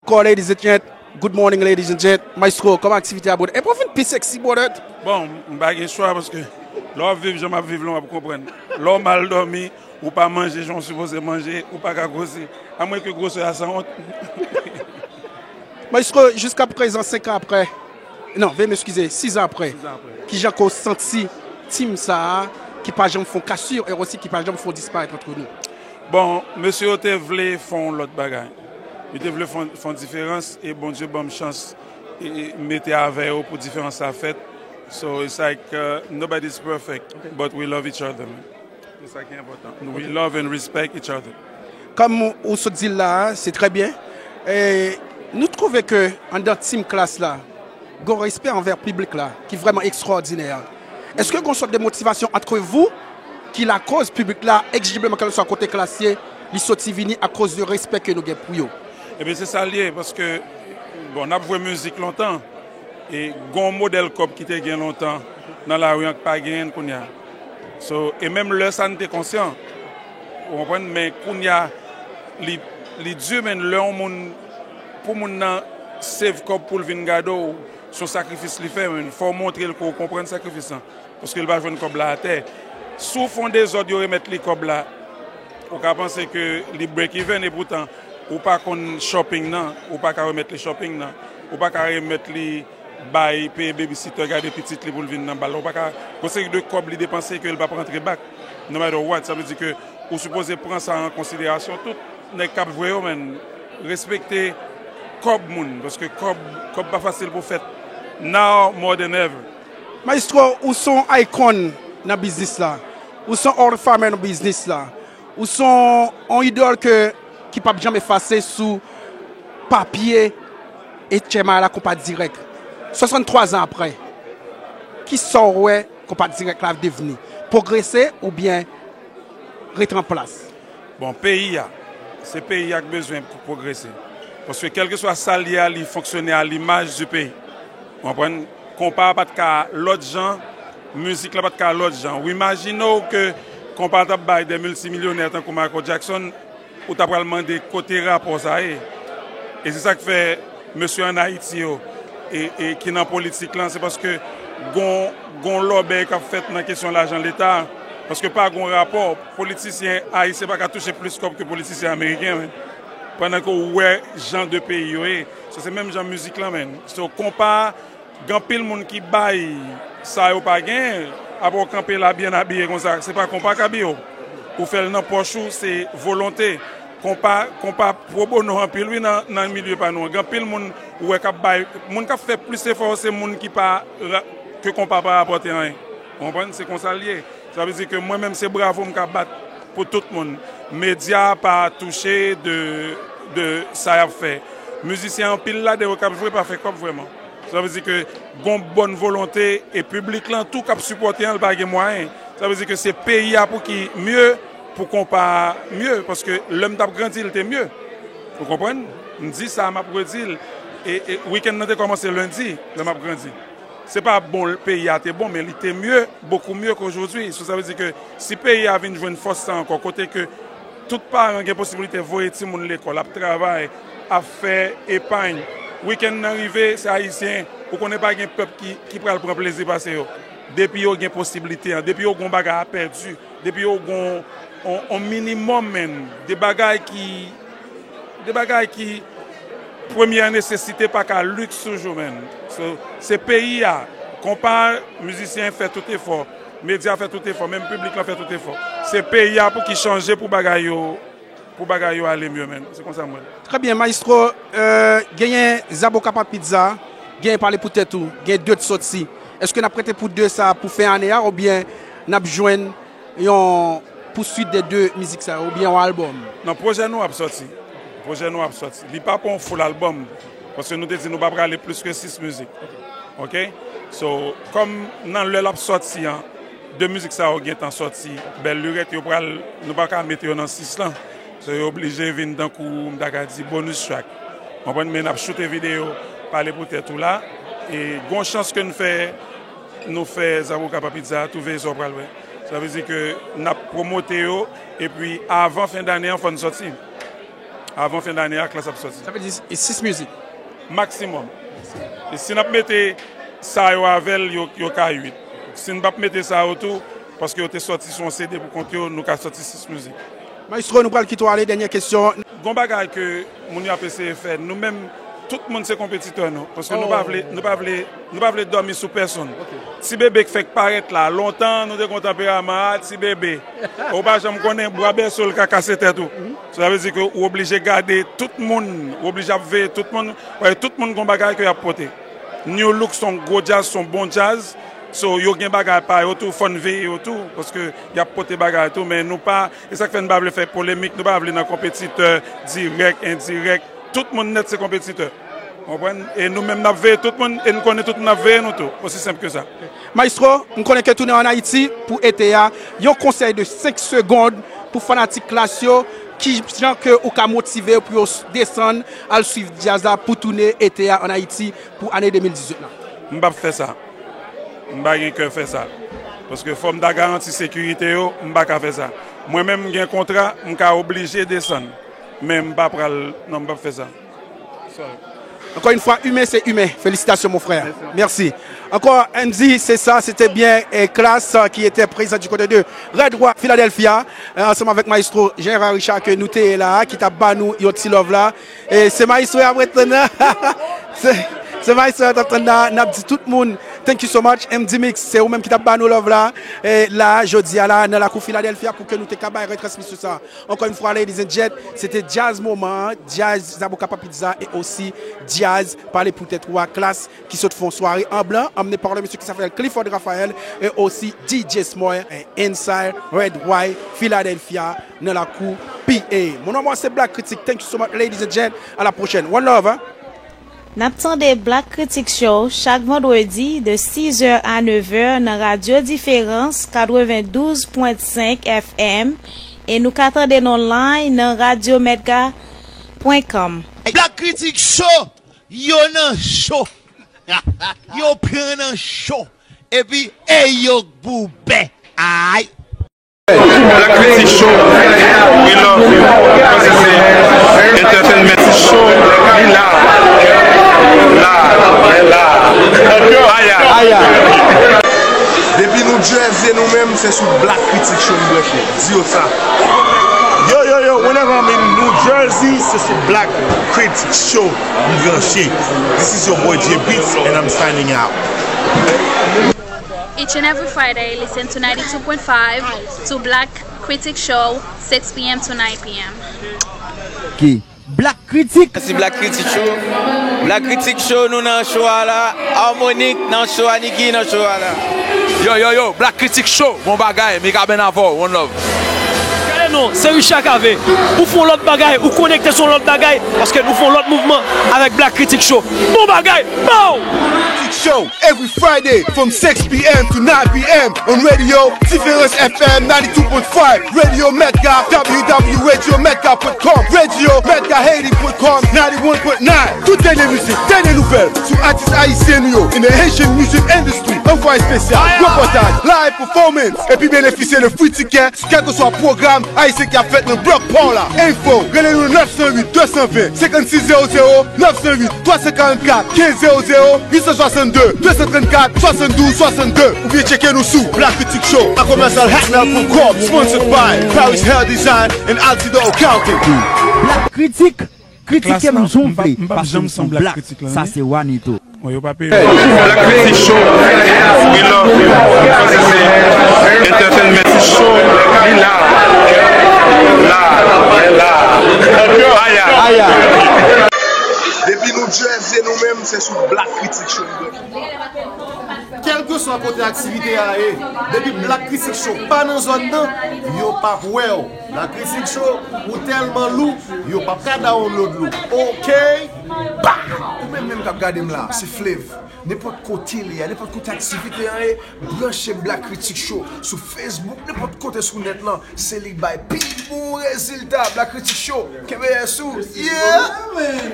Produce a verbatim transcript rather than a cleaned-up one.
Encore, ladies and gent, good morning, ladies and gent. Maestro, kòman aktivite a, brother? Epi w vin pi sexy, brother. Bon, m pa gen chwa paske lè w ap viv jan m ap viv la, w ap konprann. Lè w mal dòmi, ou pa manje jan w sipoze manje, ou pa ka gwosi. Amwen ke gwosè a sanwont. Maestro, jiska prezan, senk an apre, non, veuillez m'excuser, sis an apre, kijan ke w santi team sa a ki pa janm fè w kasir e osi ki pa janm fè w disparèt antre nou? Bon, mesye yo te vle fè yon lòt bagay. Yo te vle fè yon, fè yon diferans e Bondye ban m chans e, e mete avè yo pou diferans sa fèt. So it's like uh, nobody's perfect, but we love each other, man. Se sa ki enpòtan. We love and respect each other. Kòm ou sot di l la a, se trè byen. E nou twouve ke anndan team Klass la, gen yon respè anvè piblik la ki vrèman ekstraòdinè. Èske gen yon sòt de motivasyon antre vou ki lakoz piblik la, egzijibleman, kèlkeswa kote Klass ye, li soti vini akoz de respè ke nou gen pou yo? Ebyen, se sa l ye, paske, bon, n ap jwe mizik lontan, e gen yon modèl kòb ki te gen lontan nan lari an k pa genyen l kounye a. So, e menm lè sa, n te konsyan. Ou konprann? Men kounye a, li, li di, men lè yon moun, pou moun nan save kòb pou l vin gade w, se yon sakrifis li fè, men fò w montre l ke w konprann sakrifis lan. Paske l pa jwenn kòb la atè. Si w fè yon dezòd, yo remèt li kòb la, ou ka panse ke li break even, e poutan, ou pa konn shopping nan, ou pa ka remèt li shopping nan, ou pa ka remèt li bay, peye babysitter, gade pitit li pou l vin nan bal la, ou pa ka, gon seri de kòb li depanse ke l p ap rantre back, no matter what, sa vle di ke ou sipoze pran sa an konsiderasyon, tout nèg k ap jwe yo, men, respekte kòb moun, paske kòb, kòb pa fasil pou fèt, now more than ever. Maestro, ou se yon icon nan biznis la. Ou se yon hall of famer nan biznis la. Ou se yon, yon idòl ke, ki p ap janm efase sou papye H M I la, Konpa Dirèk. Swasanntwa zan apre, kisa w wè Konpa Dirèk la devni? Pwogrese oubyen rete an plas? Bon, peyi a, se peyi a k bezwen pou pwogrese. Paske kèlkeswa sa l ye a, li fonksyone a limaj di peyi. Ou konprann? Konpa a pa t ka lòt jan, mizik la pa t ka lòt jan. Ou imajine w ke konpa t ap bay de miltimilyonè tankou Michael Jackson, ou ta pral mande kote rapò sa ye. E se sa k fè mesye ann Ayiti yo, e, e ki nan politik lan, se paske gon, gon lòbèy k ap fèt nan kesyon lajan Leta, paske pa gon rapò. Politisyen ayisyen pa ka touche plis kòb ke politisyen ameriken, men. Pandan ke w wè jan de peyi yo ye. So, se menm jan mizik lan, men. So, konpa, gen anpil moun ki bay sa yo pa gen, apre w kanpe la byen abiye konsa, se pa konpa k abiye w. Ou fè l nan pòch ou, se volonte. Konpa, konpa pro bono anpil, wi, nan, nan milye pa nou an. Gen anpil moun ou wè k ap bay, moun k ap fè plis efò yo, se moun ki pa ra-, ke konpa pa rapòte anyen. Ou konprann? Se konsa l ye. Sa vle di ke mwen menm, se bravo m ka bat pou tout moun. Medya pa touche de, de sa y ap fè. Mizisyen anpil ladan yo k ap jwe pa fè kòb vrèman. Sa vle di ke gon bòn volonte e piblik lan tou k ap sipòte an, l pa gen mwayen. Sa vle di ke se peyi a pou ki mye, pou konpa a mye, paske lè m t ap grandi, l te mye. Ou konprann? M di sa, m ap redi l. E, e wikenn nan te kòmanse lendi, lè m ap grandi. Se pa bon peyi a te bon, men li te mye, bokou mye ke ojodwi. So, sa vle di ke si peyi a vin jwenn fòs sa ankò, kote ke tout paran gen posiblite voye timoun lekòl, ap travay, ap fè epay. Wikenn nan rive, se Ayisyen, ou konnen pa gen pèp ki, ki pral pran plezi pase yo. Depi yo gen posiblite an, depi yo gon bagay a pèdi, depi yo gon on, on minimòm, men, de bagay ki, de bagay ki premyè nesesite pa ka liks toujou, men. So, se peyi a, konpa, mizisyen fè tout efò, medya fè tout efò, menm piblik lan fè tout efò. Se peyi a pou ki chanje pou bagay yo, pou bagay yo ale mye, men. Se konsa m wè l. Trè byen, Maestro, euh, genyen Zaboka pa Pizza, genyen Pale pou tèt ou, genyen de k sòti. Èske n ap rete pou de sa pou fen ane a, oubyen n ap jwenn yon pouswit de de mizik sa yo, oubyen yon albòm? Non, pwojè nou ap sòti. Pwojè nou ap sòti. Li pa pou yon full albòm, paske nou te di nou pa prale plis ke sis mizik. Ok? So, kòm nan lè l ap sòti an, de mizik sa yo gentan sòti, bèl lirèt, yo pral, nou pa ka mete yo nan sis lan. So, yo oblije vin tankou, m ta ka di, bonus track. Konprann? Men n ap choute videyo, Pale pou tèt ou la. E gon chans ke n fè, nou fè Zaboka pa Pizza, twouve sa w pral wè. Sa vle di ke n ap pwomote yo, epi avan fen dane an, fò n sòti. Avan fen dane a, Klass ap sòti. Sa vle di e sis mizik. Maksimòm. E si n ap mete sa yo avè l, yo, yo ka uit. Si n p ap mete sa yo tou, paske yo te sòti sou yon C D pou kont yo, nou ka sòti sis mizik. Maestro, nou pral kite w ale, dènye kesyon. Gon bagay ke moun yo ap eseye fè, nou menm, tout moun se konpetitè nou. Paske nou pa vle, nou pa vle, nou pa vle dòmi sou pèsonn. Ti bebe k fèk parèt la, lontan nou te gon tanperaman a, ti bebe. Ou pa janm konnen, bwa bèso l ka kase tèt ou. Sa vle di ke ou oblije gade tout moun, ou oblije ap veye tout moun, paske tout moun gon bagay ke y ap pote. New Look se yon gwo djaz, se yon bon djaz, so yo gen bagay pa yo tou, fò n veye yo tou, paske y ap pote bagay tou, men nou pa, e sa k fè n pa vle fè polemik, nou pa vle nan konpetitè dirèk, endirèk, tout moun nèt se konpetitè. Konprann? E nou menm n ap veye tout moun, e n konnen tout moun ap veye nou tou. Osi senp ke sa. Maestro, m konnen ke tounen ann Ayiti pou ete a, yon konsèy de senk segonn pou fanatik Klass yo, kijan ke ou ka motive yo pou yo desann al swiv djaz la pou tounen ete a ann Ayiti pou ane de mil dizuit la? M p ap fè sa. M pa gen kè fè sa. Paske fò m ta garanti sekirite yo, m pa ka fè sa. Mwen menm m gen kontra, m ka oblije desann. Men m pa pral, non, m p ap fè sa. Encore une fois, humain c'est humain. Félicitations mon frère. Merci. Encore M D, c'est ça, c'était bien et Klass euh, qui était présent du côté de Red Rock Philadelphia, euh, ensemble avec Maestro Gérard Richard que nous t'es là, qui t'a bannou yon ti love là. Et c'est Maestro après là. C'est c'est Maestro après là. N'a dit tout le monde. Thank you so much. M D Mix, c'est vous-même qui t'a bannou love là. Et là, je dis à la, dans la cour Philadelphia pour que nous te cabaye retransmission ça. Encore une fois, ladies and gents, c'était Jazz Moment, Jazz Zaboka Papizza et aussi Jazz Parler pour Tête Roi Class qui sort font soirée en blanc, emmené par le monsieur qui s'appelle Clifford Raphaël et aussi D J Smoy et Inside Red White Philadelphia dans la cour P A. Mon nom c'est Black Critic. Thank you so much, ladies and gents. À la prochaine. One love, hein? N ap tande Black Critic Show chak vandredi de sis è a nèf è nan Radyo Diferans katrevendouz pwen senk F M e nou ka tande n online nan radyo medga pwen com. Black Critic Show, yo nan cho. Yo pran nan cho. Epi, ey yo boubè. Ay. Black Critic Show, we love you. Paske se entertainment show, li la. La, la. Aya. Aya. Depi New Jersey nou menm, se sou Black Critic Show nou branche. Di yo sa. Yo, yo, yo, whenever I'm in New Jersey, se sou Black Critic Show m branche. This is your boy J Beats and I'm signing out. Each and every Friday, listen to ninety-two point five to Black Critic Show, six p.m. to nine p.m. Ki? Black Critic. Mèsi Black Critic Show. Black Critic Show, nou nan show a la. Harmonic nan show a, Niki nan show a la. Yo, yo, yo, Black Critic Show, bon bagay, Mika Ben avè w, one love. Gade non, se Richard Cavé. Ou fè yon lòt bagay, ou konekte sou yon lòt bagay, paske nou fè yon lòt mouvman avèk Black Critic Show. Bon bagay, pow! Critic Show every Friday from six p.m. to nine p.m. on Radio Différence F M ninety-two point five, Radio Medga, w w w radio medga dot com, Radio Medga Haiti dot com, ninety-one point nine. Tout dènye mizik, dènye nouvèl sou atis ayisyen nou yo in the Haitian music industry. Anvwaye espesyal, repòtaj, live performance, epi benefisye de free ticket sou kèlkeswa pwogram ayisyen k ap fèt nan blòk pa w la. Enfo, rele nou nèf san uit, de san ven, senkannsis zewo zewo, nèf san uit, twa san karannkat, kenz zewo zewo, uit san swasann de, de san trannkat, swasanndouz, swasannde, oubyen tcheke nou sou Black Critic Show a commercial hotmail point com, sponsored by Paris Hair Design and Altidor Accounting. Black Critic, kritike m jan w vle, paske m se yon black, sa se Wanito. Bon, yo pa peye. Black Critic Show, we love you. Paske se entertainment show, li la. La, la. Aya. Aya. Depi New Jersey, nou menm, se sou Black Critic Show nou branche. Kèlkeswa kote aktivite a ye, depi Black Critic Show pa nan zòn nan, yo p ap wè w. Black Critic Show, ou tèlman lou, yo p ap ka download ou. Oke? Ba! Ou menm menm k ap gade m la, se Flav. Nenpòt kote l ye a, nenpòt kote aktivite an ye, branche Black Critic Show sou Facebook, nenpòt kote sou nèt lan, se li k bay pi bon rezilta. Black Critic Show, kenbe yès ou. Yeah!